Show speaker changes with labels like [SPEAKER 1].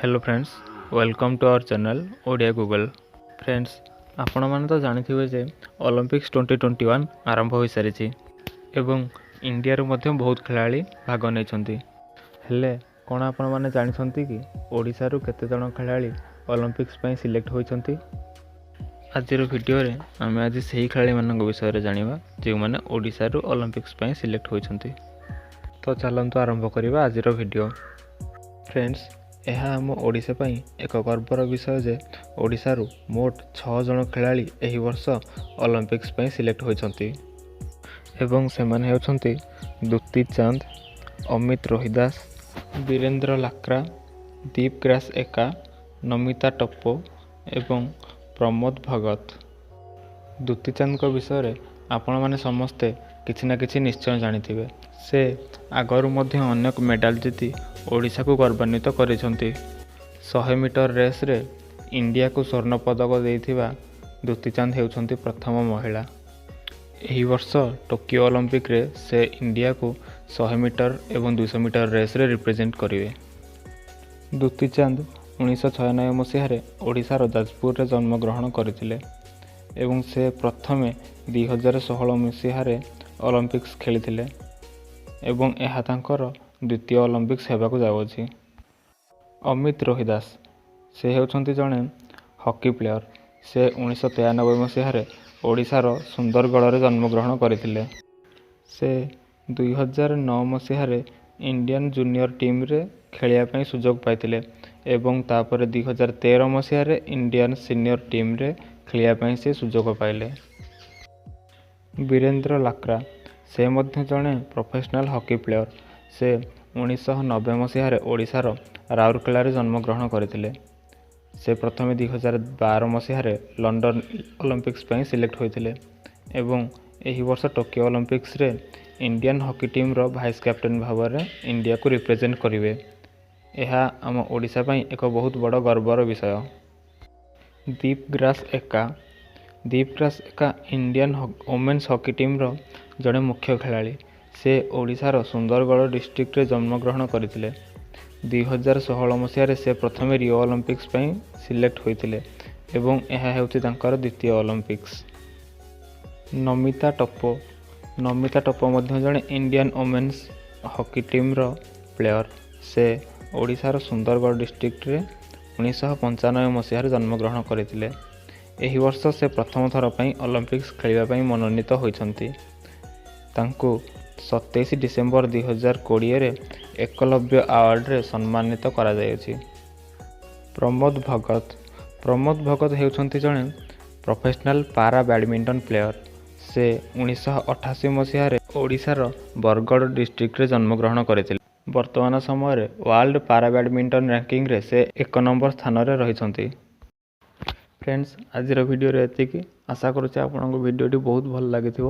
[SPEAKER 1] Hello friends, welcome to our channel Odia Google. Friends, ଆପଣମାନେ ତ ଜାଣିଥିବେ ଯେ ଅଲିମ୍ପିକ୍ସ 2021 ଆରମ୍ଭ ହୋଇସାରିଛି ଏବଂ ଇଣ୍ଡିଆରୁ ମଧ୍ୟ ବହୁତ ଖେଳାଳି ଭାଗ ନେଇଛନ୍ତି। ହେଲେ କ'ଣ ଆପଣମାନେ ଜାଣିଛନ୍ତି କି ଓଡ଼ିଶାରୁ କେତେଜଣ ଖେଳାଳି ଅଲିମ୍ପିକ୍ସ ପାଇଁ ସିଲେକ୍ଟ ହୋଇଛନ୍ତି? ଆଜିର ଭିଡ଼ିଓରେ ଆମେ ଆଜି ସେହି ଖେଳାଳିମାନଙ୍କ ବିଷୟରେ ଜାଣିବା, ଯେଉଁମାନେ ଓଡ଼ିଶାରୁ ଅଲିମ୍ପିକ୍ସ ପାଇଁ ସିଲେକ୍ଟ ହୋଇଛନ୍ତି। ତ ଚାଲନ୍ତୁ ଆରମ୍ଭ କରିବା ଆଜିର ଭିଡ଼ିଓ। ଫ୍ରେଣ୍ଡସ୍, ଏହା ଆମ ଓଡ଼ିଶା ପାଇଁ ଏକ ଗର୍ବର ବିଷୟ ଯେ ଓଡ଼ିଶାରୁ ମୋଟ 6 ଜଣ ଖେଳାଳି ଏହି ବର୍ଷ ଅଲିମ୍ପିକ୍ସ ପାଇଁ ସିଲେକ୍ଟ ହୋଇଛନ୍ତି ଏବଂ ସେମାନେ ହେଉଛନ୍ତି ଦୁତି ଚାନ୍ଦ, ଅମିତ ରୋହିଦାସ, ବୀରେନ୍ଦ୍ର ଲାକ୍ରା, ଦୀପ ଗ୍ରାସ ଏକା, ନମିତା ଟପ୍ପୋ ଏବଂ ପ୍ରମୋଦ ଭଗତ। ଦୁତି ଚାନ୍ଦଙ୍କ ବିଷୟରେ ଆପଣମାନେ ସମସ୍ତେ କିଛି ନା କିଛି ନିଶ୍ଚୟ ଜାଣିଥିବେ। ସେ ଆଗରୁ ମଧ୍ୟ ଅନେକ ମେଡ଼ାଲ ଜିତି ଓଡ଼ିଶାକୁ ଗୌରବାନ୍ୱିତ କରିଛନ୍ତି। 100 ମିଟର ରେସ୍ରେ ଇଣ୍ଡିଆକୁ ସ୍ୱର୍ଣ୍ଣ ପଦକ ଦେଇଥିବା ଦୁତି ଚାନ୍ଦ ହେଉଛନ୍ତି ପ୍ରଥମ ମହିଳା। ଏହି ବର୍ଷ ଟୋକିଓ ଅଲିମ୍ପିକରେ ସେ ଇଣ୍ଡିଆକୁ 100 ମିଟର ଏବଂ 200 ମିଟର ରେସ୍ରେ ରିପ୍ରେଜେଣ୍ଟ କରିବେ। ଦୁତି ଚାନ୍ଦ 1996 ମସିହାରେ ଓଡ଼ିଶାର ଯାଜପୁରରେ ଜନ୍ମଗ୍ରହଣ କରିଥିଲେ ଏବଂ ସେ ପ୍ରଥମେ 2016 ମସିହାରେ ଅଲିମ୍ପିକ୍ସ ଖେଳିଥିଲେ ଏବଂ ଏହା ତାଙ୍କର ଦ୍ୱିତୀୟ ଅଲିମ୍ପିକ୍ସ ହେବାକୁ ଯାଉଅଛି। ଅମିତ ରୋହିଦାସ, ସେ ହେଉଛନ୍ତି ଜଣେ ହକି ପ୍ଲେୟର। ସେ 1993 ମସିହାରେ ଓଡ଼ିଶାର ସୁନ୍ଦରଗଡ଼ରେ ଜନ୍ମଗ୍ରହଣ କରିଥିଲେ। ସେ 2009 ମସିହାରେ ଇଣ୍ଡିଆନ୍ ଜୁନିୟର ଟିମ୍ରେ ଖେଳିବା ପାଇଁ ସୁଯୋଗ ପାଇଥିଲେ ଏବଂ ତାପରେ 2013 ମସିହାରେ ଇଣ୍ଡିଆନ୍ ସିନିୟର ଟିମ୍ରେ ଖେଳିବା ପାଇଁ ସେ ସୁଯୋଗ ପାଇଲେ। ବୀରେନ୍ଦ୍ର ଲାକ୍ରା, ସେ ମଧ୍ୟ ଜଣେ ପ୍ରଫେସନାଲ୍ ହକି ପ୍ଲେୟର। ସେ 1990 ମସିହାରେ ଓଡ଼ିଶାର ରାଉରକେଲାରେ ଜନ୍ମଗ୍ରହଣ କରିଥିଲେ। ସେ ପ୍ରଥମେ 2012 ମସିହାରେ ଲଣ୍ଡନ ଅଲିମ୍ପିକ୍ସ ପାଇଁ ସିଲେକ୍ଟ ହୋଇଥିଲେ ଏବଂ ଏହି ବର୍ଷ ଟୋକିଓ ଅଲିମ୍ପିକ୍ସରେ ଇଣ୍ଡିଆନ୍ ହକି ଟିମ୍ର ଭାଇସ୍ କ୍ୟାପ୍ଟେନ୍ ଭାବରେ ଇଣ୍ଡିଆକୁ ରିପ୍ରେଜେଣ୍ଟ କରିବେ। ଏହା ଆମ ଓଡ଼ିଶା ପାଇଁ ଏକ ବହୁତ ବଡ଼ ଗର୍ବର ବିଷୟ। ଦୀପ ଗ୍ରାସ ଏକା। ଦୀପ ଗ୍ରାସ ଏକା ଇଣ୍ଡିଆନ୍ ଓମେନ୍ସ ହକି ଟିମ୍ର ଜଣେ ମୁଖ୍ୟ ଖେଳାଳି। ସେ ଓଡ଼ିଶାର ସୁନ୍ଦରଗଡ଼ ଡିଷ୍ଟ୍ରିକ୍ଟରେ ଜନ୍ମଗ୍ରହଣ କରିଥିଲେ। 2016 ମସିହାରେ ସେ ପ୍ରଥମେ ରିଓ ଅଲିମ୍ପିକ୍ସ ପାଇଁ ସିଲେକ୍ଟ ହୋଇଥିଲେ ଏବଂ ଏହା ହେଉଛି ତାଙ୍କର ଦ୍ୱିତୀୟ ଅଲିମ୍ପିକ୍ସ। ନମିତା ଟପ୍ପୋ। ନମିତା ଟପ୍ପୋ ମଧ୍ୟ ଜଣେ ଇଣ୍ଡିଆନ୍ ଓମେନ୍ସ ହକି ଟିମ୍ର ପ୍ଲେୟର। ସେ ଓଡ଼ିଶାର ସୁନ୍ଦରଗଡ଼ ଡିଷ୍ଟ୍ରିକ୍ଟରେ 1995 ମସିହାରେ ଜନ୍ମଗ୍ରହଣ କରିଥିଲେ। ଏହି ବର୍ଷ ସେ ପ୍ରଥମ ଥର ପାଇଁ ଅଲିମ୍ପିକ୍ସ ଖେଳିବା ପାଇଁ ମନୋନୀତ ହୋଇଛନ୍ତି। ତାଙ୍କୁ 27 ଡିସେମ୍ବର 2020ରେ ଏକଲବ୍ୟ ଆୱାର୍ଡ଼ରେ ସମ୍ମାନିତ କରାଯାଇଅଛି। ପ୍ରମୋଦ ଭଗତ। ପ୍ରମୋଦ ଭଗତ ହେଉଛନ୍ତି ଜଣେ ପ୍ରଫେସନାଲ୍ ପାରା ବ୍ୟାଡ଼ମିଣ୍ଟନ ପ୍ଲେୟର। ସେ 1988 ମସିହାରେ ଓଡ଼ିଶାର ବରଗଡ଼ ଡିଷ୍ଟ୍ରିକ୍ଟରେ ଜନ୍ମଗ୍ରହଣ କରିଥିଲେ। ବର୍ତ୍ତମାନ ସମୟରେ ୱାର୍ଲଡ ପାରା ବ୍ୟାଡ଼ମିଣ୍ଟନ ରାଙ୍କିଙ୍ଗରେ ସେ 1 ନମ୍ବର ସ୍ଥାନରେ ରହିଛନ୍ତି। ଫ୍ରେଣ୍ଡସ୍, ଆଜିର ଭିଡ଼ିଓରେ ଏତିକି। ଆଶା କରୁଛି ଆପଣଙ୍କୁ ଭିଡ଼ିଓଟି ବହୁତ ଭଲ ଲାଗିଥିବ।